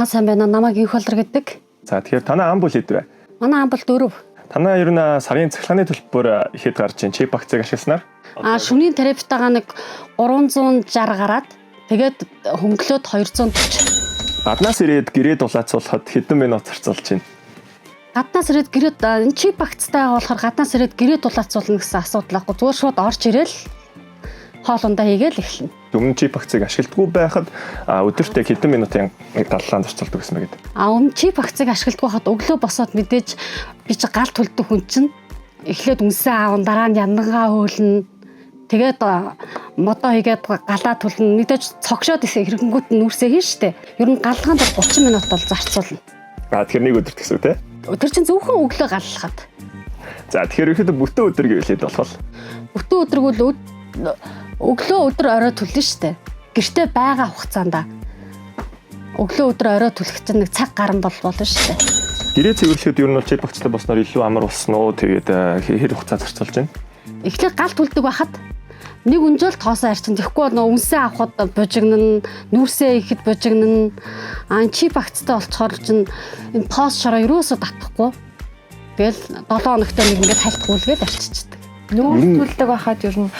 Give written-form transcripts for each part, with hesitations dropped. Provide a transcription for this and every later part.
Аа, сайн байна. Намайг Инх Болор гэдэг. За, тэгэхээр танай ам бол хэд вэ? Манай ам бол 4. Танай ер нь сарын цахилгааны төлбөр ихэд гарч чинь чип акцийг ашигласнаар? Аа, шөнийн тарифтайгаа нэг 360 гараад тэгээд хөнгөлөөд 240. Гаднаас ирээд гэрээ дулаацуулахад хэдэн минут зарцуулж байна? Гаднаас ирээд гэрээ энэ чип акцтай болохоор гаднаас ирээд гэрээ дулаацуулна гэсэн асуудал байхгүй. Зүгээр шууд орж ирээл хоол ундаа хийгээл эхэлнэ. Өмнө чип акцийг ашигладаггүй байхад өдөрт яг хэдэн минутын галлаан зарцуулдаг гэсэн бэ гэдэг. А, өмнө чип акцийг ашигладаг байхад өглөө босоод мэдээж би чи гал төлдөг хүн чинь эхлээд үнсээ аавн, дараа нь яндангаа хөөлнө. Тэгээд модоо хийгээд галаа түлнэ. Мэдээж цогшоод ирэнгүүт нь нүрсээ хийн штэ. Ер нь галлаганд бол 30 минут бол зарцуулна. А, тэгэхээр нэг өдөрт гэсэн үг те? Тэр чинь зөвхөн өглөө галлахад. За, тэгэхээр ерөөхдөө бүтэн өдөр гэвэл хэд болох вэ? Бүтэн өдрөг бол өглөө өдөр орой түлнэ штэ. Гэртээ байгаа хугацаанд өглөө өдөр орой түлэх чинь нэг цаг гарan бол болно штэ. Гэрээ цэвэрлэхэд ер нь бол чип акцтай болсноор илүү амар болсон уу? Тэгээд хэр хугацаа зарцуулж байна? Эхлээд гал түлдэг байхад нэг өнжөөл тоосоо арчин. Тэгэхгүй бол нөө үнсээ авахд бужигнан, нүрсээ ихэд бужигнан. А, чип акцтай болцохоор чинь энэ тоос шороо ерөөсөө татахгүй. Тэгэл 7 хоногтой нэг ингээд хальт гүйлгээл арчичдаг. Нүүрс түлдэг байхад ер нь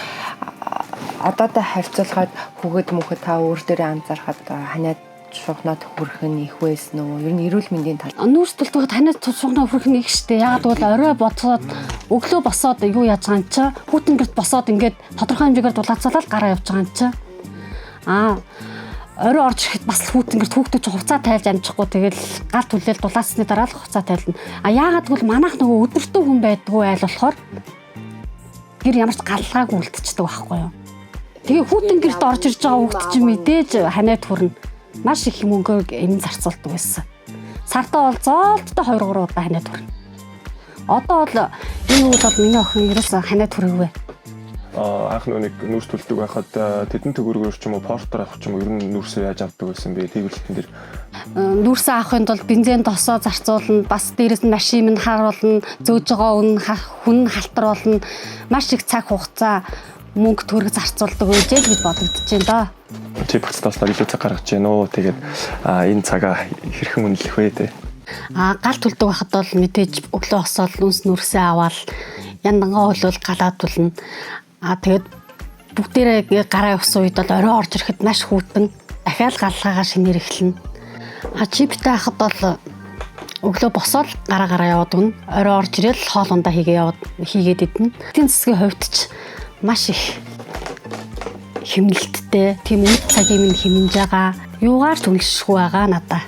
одоотой харьцуулахад хүүхэд мөнхөд та өөр дээрээ анзаархад ханиад шугнаад хүрэх нь их байсан уу? Ер нь эрүүл мэндийн тал. Нүүрс түлдэг байхад ханиад шугнаа хүрэх нь их штэ. Яагаад гэвэл орой бодсоод өглөө босоод юу яаж байгаа юм чи? Хүүтэн гэрт босоод ингээд тодорхой хэмжээгээр дулаацуулаад гараа явж байгаа юм чи. Аа, орой орж ирэхэд бас хүүтэн гэрт хүүхдүүд чинь хувцаа тайлж амжихгүй, тэгэл гал түлээл дулаацсны дараа л хувцаа тайлна. А, яагаад гэвэл манайх нөгөө өдөртөө хүн байдгүй айл болохоор гэр ямар ч галлаагүй үлдчихдэг байхгүй юу? Тэгээ хүүтэн гэрт орж ирж байгаа хүүхд чинь мэдээж ханиад хүрнэ. Маш их мөнгөөр эм зарцуулдаг байсан. Сартаа бол зоолттой 2 3 удаа ханиад хүрнэ. Одоо бол энэ үйл бол миний охин ерөөсөө ханиад хүрээгүй. Анх нэг нүүрс түлдэг байхад тэдэн төгрөгөөр ч юм уу, портер авах ч юм уу, ер нь нүүрсээ яаж авдаг байсан бэ? Тэвэрлэлтэн дээр. Нүүрсээ авахын тулд бензин тосоо зарцуулна, бас дээрэс нь машин минь харуулна, зөөж байгаа үн хүн халтар болно. Маш их цаг хугацаа, мөнгө төгрөг зарцуулдаг үжээ л гэж бодогдож байна доо. Чип акцтай болсноор илүү цаг гаргаж байна уу? Тэгээд энэ цагаа хэрхэн үнэлэх вэ те? А, гал түлдэг байхад бол мэдээж өглөө босоод үнс нүрсээ аваад яндангаа хөлөөл галаа түлнэ. А, тэгээд бүгдээрээ ингээ гараа явсан үед бол орой орж ирэхэд маш хүйтэн, дахиад галлаагаа шинээр эхэлнэ. А, чиптэй хахад бол өглөө босоод гараа гараа яваад өгнө. Орой орж ирээл хоол ундаа хийгээ яваад хийгээд идэнэ. Эдийн засгийн хувьд ч маш их хэмнэлттэй, тийм үд цагийн минь хэмнэж байгаа. Юугаар ч үнэлшгүй байгаа надаа.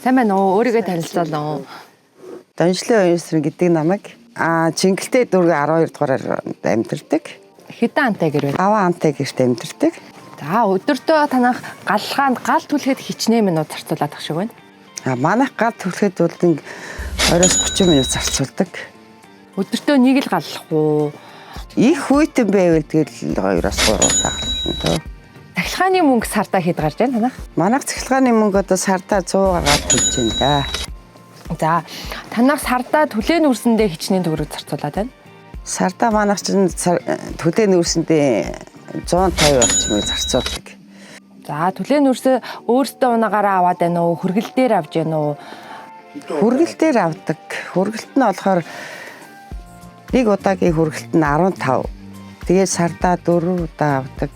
Сайн байна уу? Өөрийгөө танилцуулаа уу? Доншлын оюунсран гэдэг намайг. Аа, Чингэлтэй дүүргийн 12 дугаараар амьдардаг. Хэдэн антай гэр вэ? Аваа антай гэрт амьдардаг. За, өдөртөө танах галлгаанд гал түлхэд хичнээн минут зарцуулаад ах шиг байна. А, манайх гал түлхэд бол нэг 20-30 минут зарцуулдаг. Өдөртөө нэг л галлах уу? Их хүйтэн байвал тэгэл 2-3 удаа галлана дөө. Цахилгааны мөнгө сардаа хэд гарч байна танах? Манайх цахилгааны мөнгө одоо сардаа 100 гаргаад төлж байна да. За, танах сардаа төлөө нүрсэндээ хичнээн төгрөг зарцуулаад байна. Сардаа манайх чинь төлөө нүүрсэндээ 150 орчмыг зарцуулдаг. За, төлөө нүрсээ өөртөө унаагаараа аваад байна уу? Хөргөл дээр авч байна уу? Хүргэлтээр авдаг. Хүргэлт нь болохоор нэг удаагийн хүргэлт нь 15. Тэгээд сардаа 4 удаа авдаг,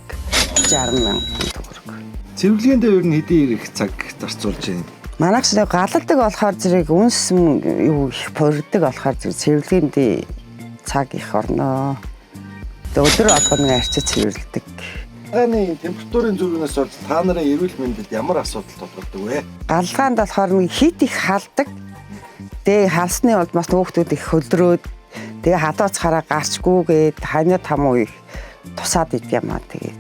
60 мянган төгрөг. Цэвэрлэгээндээ ер нь хэдий их цаг зарцуулж байна? Манайх ч галалдаг болохоор зэрэг үнс юу их пурдаг болохоор зэрэг цэвэрлэгээндээ цаг их орноо. Тэгээд өдөр болгоно нэг арчиж цэвэрлэдэг. Галгааны температурын зүрхнээс болж та нарын эрүүл мэндэд ямар асуудал тулгардаг вэ? Галгаанд болохоор нэг хит их халдаг. Тэгээ халсны бол бас хүүхдүүд их хөлрөөд тэгээ хадууцхаараа гарчгүйгээд ханиа там уу их тусаад идэв юм аа тэгээд.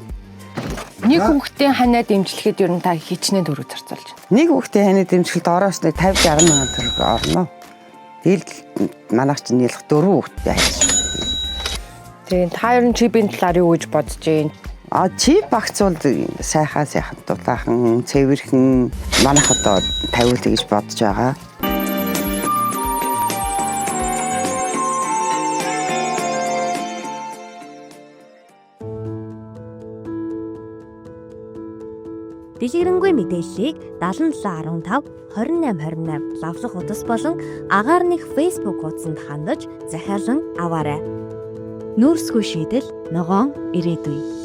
Нэг хүүхдийн ханиа дэмжлэхэд ер нь та хичнээн төгрөг зарцуулж байна? Нэг хүүхдийн ханиа дэмжлэхэд ороос нэг 50 60 мянган төгрөг орно. Тэгэл манайх чинь нийлэх 4 хүүхдтэй хайж. Тийм, та ер нь чипийн талаар юу гэж бодож байна? А, чип багц бол сайхан сайхан дулаахан, цэвэрхэн манайх одоо тавиулъя гэж бодож байгаа. Дэлгэрэнгүй мэдээллийг 7715 28 28 лавлах утас болон агаар нэг Facebook хуудсанд хандаж захиалан аваарай. Нүүрсгүй шийдэл ногоон ирээдүй.